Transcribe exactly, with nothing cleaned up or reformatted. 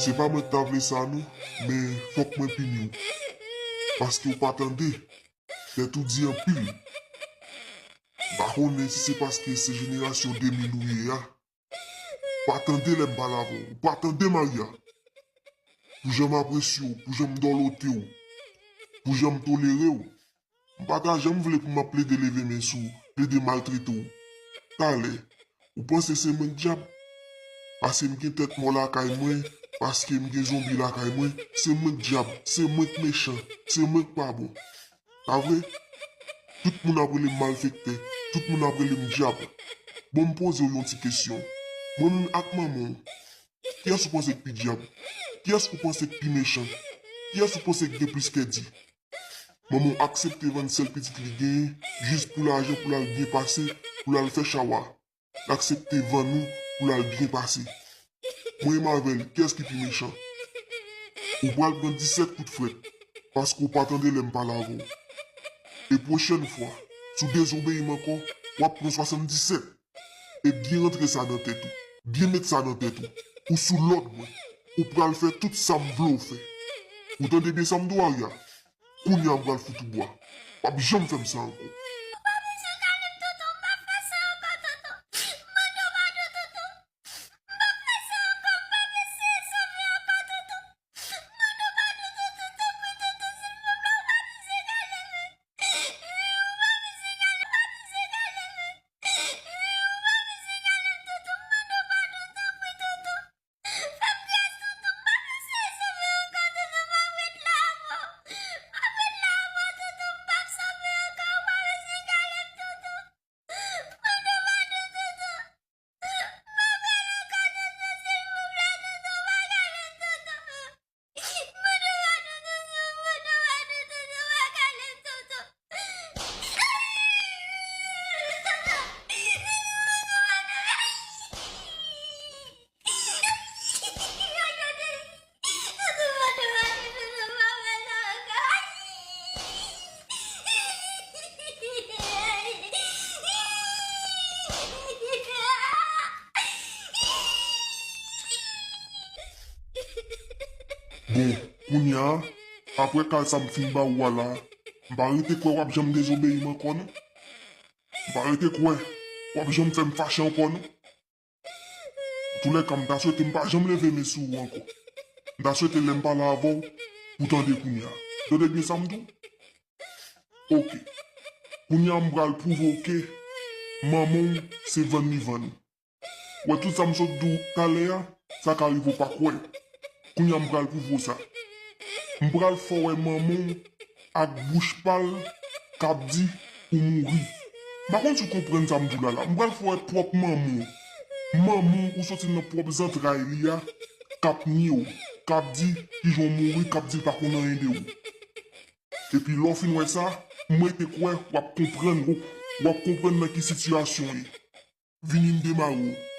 Se pa mwen ki ta vle sa non, men fòk mwen pini w. Paske w pa tande, tèt ou di anpil. M pa konnen si se paske se jenerasyon de mil ou ye a. Ou pa tande lè m pale avè w. Ou pa tande Maria. Pou jan m apresye w, pou jan m dòlote w, pou jan m tolere w. M pa ta janm vle pou m ap plede leve men sou w, plede maltrete w. Talè, ou panse se mwen k dyab? Paske m gen tèt mò lakay mwen, paske m gen zonbi lakay mwen, se mwen k dyab, se mwen k mechan, se mwen k pa bon. Pa vre? Tout moun ap rele m malfektè, tout moun ap rele m dyab. Bon, m poze w yon ti kesyon. Mwen menm ak manman w, kiyès ou panse k pi dyab? Kiyès ou panse k pi mechan? Kiyès ou panse k gen plis kè di? Manman w aksepte vann sèl pitit li genyen jis pou lajan, pou l al byen pase, pou l al fè chawa. L aksepte vann ou pou l al byen pase. Mwen menm avè l, kiyès ki pi mechan? Ou pral pran disèt kout frèt, paske w pa tande lè m pale avè w. E pwochèn fwa, si w dezobeyi m ankò, w ap pran swasanndisèt. E byen rantre sa nan tèt ou. Byen met sa nan tèt ou. Ou sou lòd mwen. Ou pral fè tout sa m vle w fè. Ou tande byen sa m di w, Maria? Kounye a m pral fout ou bwa. W ap janm fè m sa ankò. Bon, kounye a, apre kal sa m fin ba ou a la, m pa rete kwè w ap janm dezobeyi m ankò non. M pa rete kwè w ap janm fè m fache ankò non. Antoulèka, m ta swete m pa janm leve men sou ou ankò. M ta swete lè m pale avè w, ou tande kounye a. Tande byen sa m di w? Oke. Kounye a m pral pwouve w ke manman w se vann li vann ou. Wè tout sa m sot di w talè a, sa ka rive w pa kwè. Kounye a m pral pwouve w sa. M pral fè w wè manman w ak bouch pa l k ap di ou mouri. M pa konn si w konprann sa m di w la la. M pral fè w wè pwòp manman w. Manman w ou soti nan pwòp zantray li a k ap nye w, k ap di kijan w mouri, k ap di l pa konn anyen de ou. Epi lè w fin wè sa, m rete kwè w ap konprann, w ap konprann nan ki sitiyasyon w ye. Vini m demare w.